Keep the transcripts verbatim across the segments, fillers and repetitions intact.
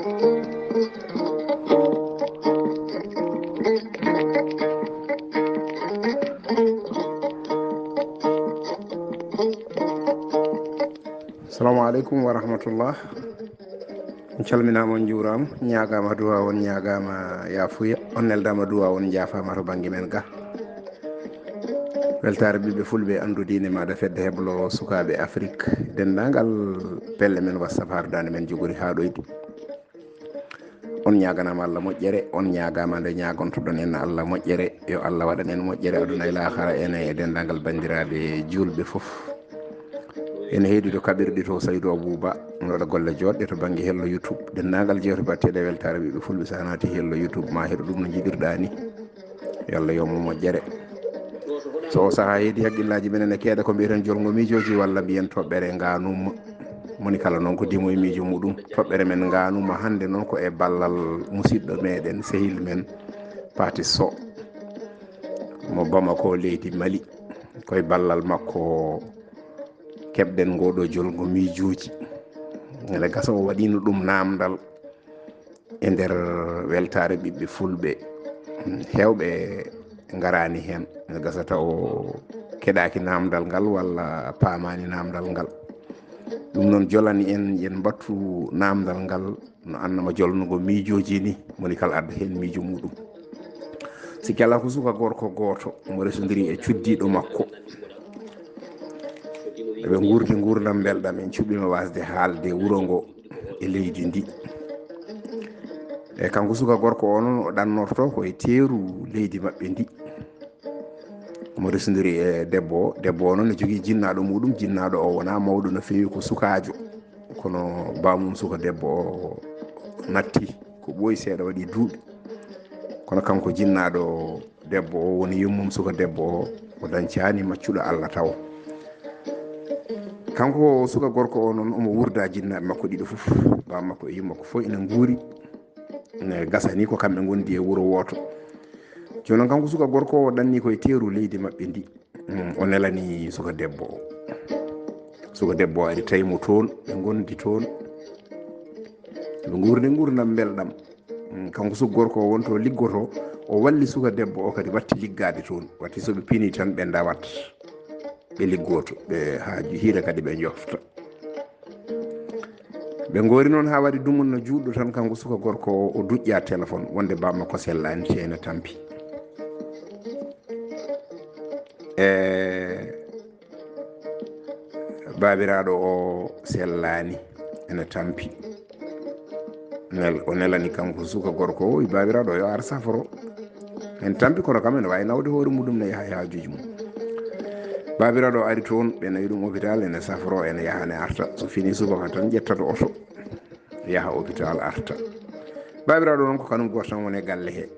Assalamu aleykum wa rahmatullah. On calminaama, on njuuraama, ñaagaama duwaaw, on ñaagaama yaafuya, on neldaama duwaaw, on njaafaama to bannge men ga. Weltaare ɓiɓɓe fulɓe, anndu diine maaɗa, fedde heblo sukaaɓe Afrik, denndaangal pelle men WhatsApp, hardaande men jogori haa ɗoyde. On ñaaganaama Allah moƴƴere, on ñaagaama nde ñaagontoɗon en Allah moƴƴere. Yo Allah waɗan en moƴƴere aduna e laakara, ene e denndaangal banndiraaɓe juulɓe fof. Ene heedi to kaɓirɗe to, Saydu Abuuba, no waɗa golle jooɗɗe to bannge hello YouTube. Denndaangal jewte baɗteeɗe e weltaare ɓiɓɓe fulɓe, so a naati hello YouTube, ma heɗo ɗum no njiɗirɗaa ni. Yo Allah yo mo moƴƴere. So o sahaa heedi, hakkillaaji men ene keeda ko mbiyeten jolngo miijooji walla mbiyen toɓɓere ngaanum. Moni kala noon ko dimo e miijo muɗum. Toɓɓere men ngaanuma hannde noon ko e ballal musidɗo meɗen, sehil men, Paati Sow, mo Bamako, leydi Mali. Ko e ballal makko keɓɗen ngooɗo jolngo miijooji. Ene gasa o waɗiino ɗum naamndal e nder weltaare ɓiɓɓe fulɓe. Heewɓe ngaraani heen. Ene gasa taw keɗaaki naamndal ngal walla paamaani naamndal ngal. Ɗum noon jolani en, yen mbattu naamndal ngal no annama jolnugo miijooji ni, moni kala adda heen miijo muɗum. Sikki alaa ko suka gorko gooto mo resondiri e cuddiiɗo makko. Eɓe nguurdi nguurndam mbelɗam, en cuɓiima waasde haalde wuro ngo e leydi ndi. E kanko suka gorko o noon, o ɗannorto ko e teeru leydi maɓɓe ndi. Mo resondiri e debbo o, debbo o noon ne jogii jinnaaɗo muɗum, jinnaaɗo o wonaa mawɗo no feewi, ko sukaajo, kono baamum suka debbo o natti ko ɓooyi seeɗa, waɗi duuɓi. Kono kanko jinnaaɗo debbo o woni yummum suka debbo o, o dañcaani maccuɗo Allah tawo. Kanko suka gorko o noon, omo wurda jinnaaɓe makko ɗiɗo fof, baaba makko e yumma makko fof ina nguuri, ne gasani ko kamɓe ngondi e wuro wooto. Jooni noon kanko suka gorko o ɗanni ko e teeru leydi maɓɓe ndi. Mm, o nelani suka debbo o. Suka debbo o ari tawi mo toon, ɓe ngondi toon. Ɓe nguurdi nguurndam mbelɗam. Mm, kanko suka gorko o wonto liggoto, o walli suka debbo o kadi watti liggaade toon. Watti so ɓe pini tan ɓe ndawat. Ɓe liggoto, ɓe haa ju-, hiira kadi ɓe njofta. Ɓe ngoori noon haa waɗi dumunna juutɗo tan, kanko suka gorko o, o duƴƴa téléphone wonde baaba makko sellaani, te ene tampi. E baabiraaɗo o sellaani, ene tampi. Nel-, o nelani kanko suka gorko o, wi baabiraaɗo yo ar saforo. En tampi, kono kam ene waawi nawde hoore muɗum, ne yaha e haajuuji mum. Baabiraaɗo o ari toon, ɓe nawi ɗum hôpital, ene saforo, ene yaha, ene arta. So fini subaka tan, ƴettata oto, yaha hôpital, arta. Baabiraaɗo noon ko kanum gooto tan woni e galle he.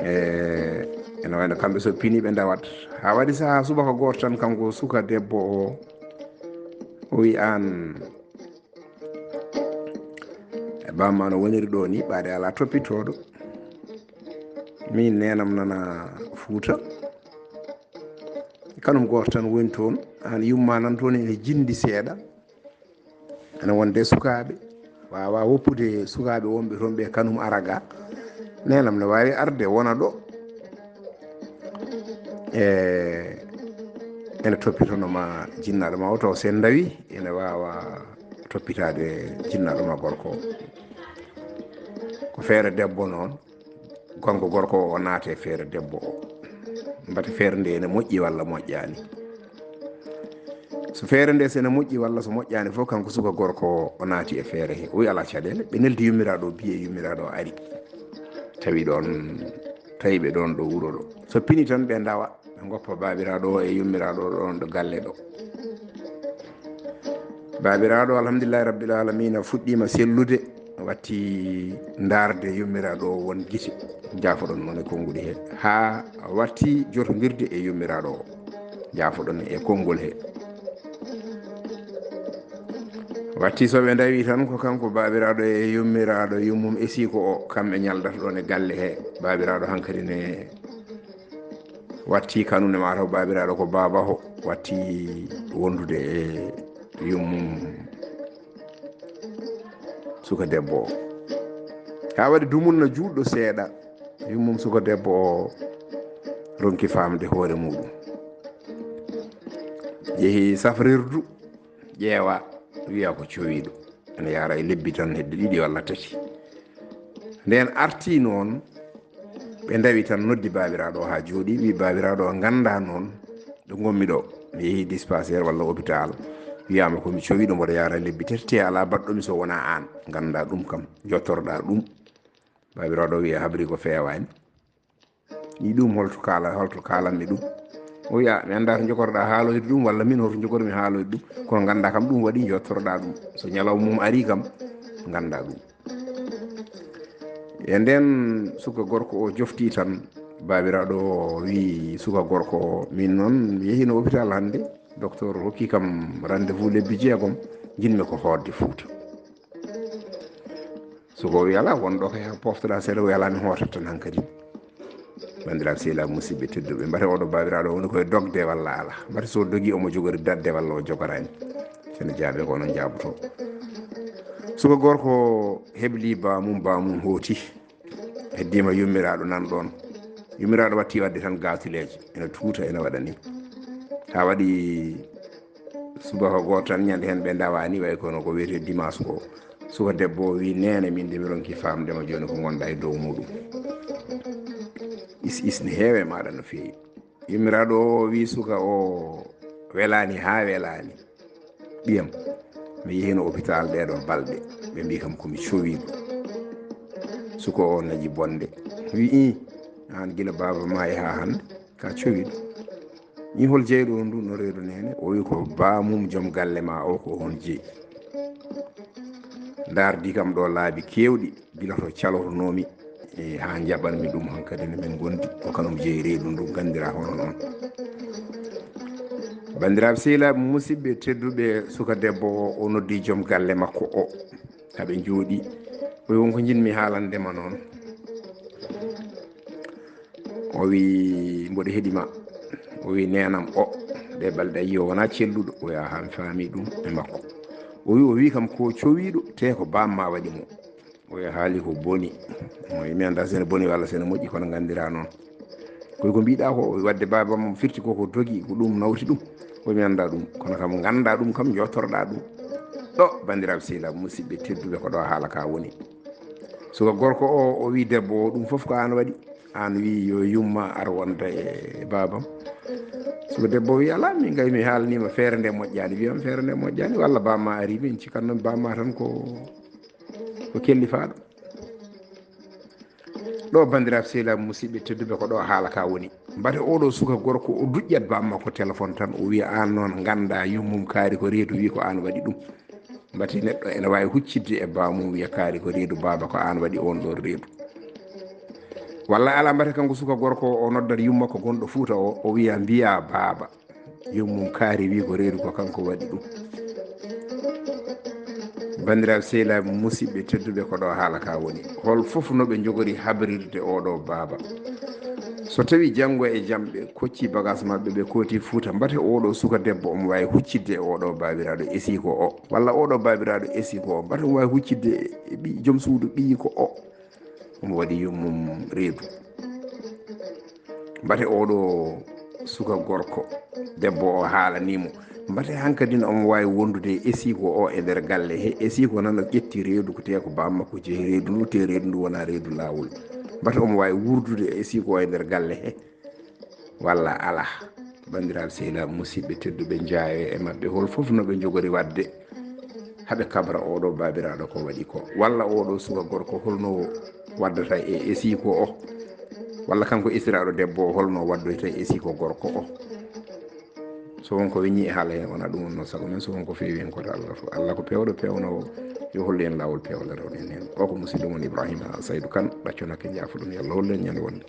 E, ene wayno kamɓe so pini ɓe ndawat. Haa waɗi sahaa subaka gooto tan, kanko suka debbo o, o wi aan, e bamma no woniri ɗo ni, ɓaade alaa toppitooɗo. Min neenam nana Fuuta. Kanum gooto tan woni toon. Aan yumma nan toon ene jindi seeɗa. Ene wonde sukaaɓe. Waawa woppude sukaaɓe wonɓe toon ɓe kanum ara ga. Neenam ne waawi arde wona ɗo. E, ene toppitono ma jinnaaɗo ma o taw sen ndawi, ene waawa toppitaade jinnaaɗo ma gorko o. Ko feere debbo noon, kanko gorko o, o naate feere debbo o. Mbate feere nde ene moƴƴi walla moƴƴaani. So feere nde, so ene moƴƴi walla so moƴƴaani fof, kanko suka gorko o, o naati e feere he. O wi alaa caɗeele, ɓe neldi yummiraaɗo o, biye yummiraaɗo o ari. Tawi ɗoon, tawi ɓe ɗoon ɗo wuro ɗo. So pini tan ɓe ndawa. Ɓe ngoppa baabiraaɗo o e yummiraaɗo o ɗoon ɗo galle ɗo. Baabiraaɗo, alhamdulillahi rabbil aalamiina, fuɗɗiima sellude, watti ndaarde yummiraaɗo o won gite, njaafoɗon noon e konnguɗi he, haa watti jotondirde e yummiraaɗo o, njaafoɗon e konngol he. Watti so ɓe ndawi tan, ko kanko baabiraaɗo e yummiraaɗo yummum e siiko o, kamɓe ñaldata ɗoon e galle he, baabiraaɗo hankadi ne watti kanum ne, mataw baabiraaɗo ko baaba o watti wondude e yummum. suka debbo o. Haa waɗi dumunna juutɗo seeɗa, yummum suka debbo o ronki faamde hoore muuɗum. Yehi safrirdu, ƴeewa, wiya ko cowiiɗo. Ene yaara e lebbi tan, hedde ɗiɗi walla tati. Nden arti noon, ɓe ndawi tan, noddi baabiraaɗo o haa jooɗi, wi, "Baabiraaɗo, nganndaa noon ɗo ngonmi ɗo. Mi yehi dispensaire walla hôpital, wiyaama ko mi cowiiɗo, mboɗo yaara e lebbi tati, te alaa baɗɗo mi so wonaa aan. Nganndaa ɗum kam, jottorɗaa ɗum." Baabiraaɗo wiya, "Habri ko feewaani. Yi ɗum, holto kaala, holto kaalanmi ɗum?" O wiya, "Mi anndaa to njokorɗaa haaloyde ɗum, walla min hoto njokormi haaloyde ɗum. Kono nganndaa kam ɗum waɗi, jottorɗaa ɗum. So ñalawma mum arii kam, nganndaa ɗum." E nden suka gorko o jofti tan, baabiraaɗo o wi suka gorko o, "Min noon mi yehino hôpital hannde, docteur hokki kam rendez-vous lebbi jeegom, njiɗmi ko hootde Fuuta." Suka o wi, "Alaa, won ɗo kay haa poftoɗaa seeɗa." O wi, "Alaa, mi hootat tan hankadi." Banndiraaɓe sehilaaɓe musidɓe tedduɓe, mbate oɗo baabiraaɗo woni koye dogde walla alaa? Mbate so dogi omo jogori daɗde walla o jogoraani? Sene jaabe ko onon jaaboto. Suka gorko hebli baamum, baamum hooti. Heddiima yummiraaɗo nan ɗoon. Yummiraaɗo watti waɗde tan gaatuleeje, ene tuuta, ene waɗa ni. Haa waɗi subaka gooto tan, ñande heen ɓe ndawaani, way kono ko wiyetee dimanche ko. Suka debbo o wi, "Neene, min de mi ronki faamde ma jooni ko ngonɗaa e dow muuɗum. Is, is ne heewe maaɗa no feewi." Yummiraaɗo o wi suka o, "Welaani haa welaani, ɓiyam. Mi yehino hôpital ɗee ɗoo balɗe, ɓe mbi kam ko mi cowiiɗo." Suka o naƴi bonde, wi, "Ii, aan gila baaba maayi haa hannde, ka cowiiɗo. Ii, hol jeyɗo on ndu no reedu neene?" O wi, "Ko baamum joom galle ma o, ko oon jeyi. Ndaardi kam ɗo laabi keewɗi, gila to calotonoomi, e haa njaɓanmi ɗum hankadi no min ngondi, ko kanum jeyi reedu ndu, nganndiraa hono noon." Banndiraaɓe sehilaaɓe musidɓe tedduɓe, suka debbo o, o noddi joom galle makko o. Haa ɓe njooɗi, o wi, "Won ko njiɗmi haalande ma noon." O wi, "Mboɗo heɗi ma." O wi, "Neenam o, ɗe balɗe a yii o wonaa celluɗo." O wi, "Ahaa, mi faami ɗum e makko." O wi, "O wi kam ko cowiiɗo, te ko baam ma waɗi mo." O wi, "A haali ko boni." O wi, "Mi anndaa sene boni walla sene moƴƴi, kono nganndiraa noon." Ko wi, "Ko mbiɗaa ko?" O wi, "Waɗde baaba mo firti ko, ko dogi, ko ɗum nawti ɗum." O wi, "Mi anndaa ɗum, kono kam nganndaa ɗum kam, jottorɗaa ɗum." Ɗo, banndiraaɓe sehilaaɓe musidɓe tedduɓe, ko ɗo haala ka woni. Suka gorko o, o wi debbo o, "Ɗum fof ko aan waɗi. Aan wi yo yumma ar wonda e baabam." Suka debbo o wi, "Alaa, min kay mi haalniima feere nde moƴƴaani." Wiyam, "Feere nde moƴƴaani, walla baam ma arii?" Min cikkanno baam ma tan ko, ko kellifaaɗo. Ɗo, banndiraaɓe sehilaaɓe musidɓe tedduɓe, ko ɗo haala ka woni. Mbate oɗo suka gorko o duƴƴat baam makko téléphone tan, o wiya, "Aan noon nganndaa yummum kaari ko reedu, wi ko aan waɗi ɗum." Mbate neɗɗo ene waawi huccidde e baamum, wiya, "Kaari ko reedu baaba, ko aan waɗi oon ɗoon reedu." Walla alaa, mbate kanko suka gorko o, o noddat yumma ko gonɗo Fuuta o, o wiya, "Mbiyaa baaba." Yummum kaari wi ko reedu, ko kanko waɗi ɗum. Banndiraaɓe sehilaaɓe musidɓe tedduɓe, ko ɗo haala ka woni. Hol fof no ɓe njogori habrirde oɗo baaba. So tawi janngo e jam ɓe kocci bagas maɓɓe, ɓe kooti Fuuta, mbate oɗo suka debbo omo waawi huccidde e oɗo baabiraaɗo esiiko o, walla oɗo baabiraaɗo esiiko o, mbate omo waawi huccidde e ɓi-, joom suudu ɓiyiiko o, omo waɗi yummum reedu. Mbate oɗo suka gorko, debbo o haalanii mo, mbate hankadin omo waawi wondude e esiiko o e nder galle he, esiiko nana ƴetti reedu ko, te ko baam makko jeyi reedu ndu, te reedu ndu wonaa reedu laawol. Mbate omo waawi wurdude e esiiko o e nder galle he, walla alaa? Banndiraaɓe sehilaaɓe musidɓe tedduɓe, njaayo e maɓɓe, hol fof no ɓe njogori waɗde haa ɓe kabra oɗo baabiraaɗo ko waɗi ko, walla oɗo suka gorko holno waddata e esiiko o, walla kanko esiraaɗo debbo o holno waddoyta e esiiko gorko o. So won ko weñi e haala heen, wona ɗum wonno sago men, so won ko feewi heen, koto Allah fof. Allah ko peewɗo peewnoowo, yo hollu en laawol peewal, rewnen heen. O ko musidɗo mon Ibrahima Saydu Kan, ɗacco nakke, njaafo ɗum, yo Allah hollu en ñande wonde.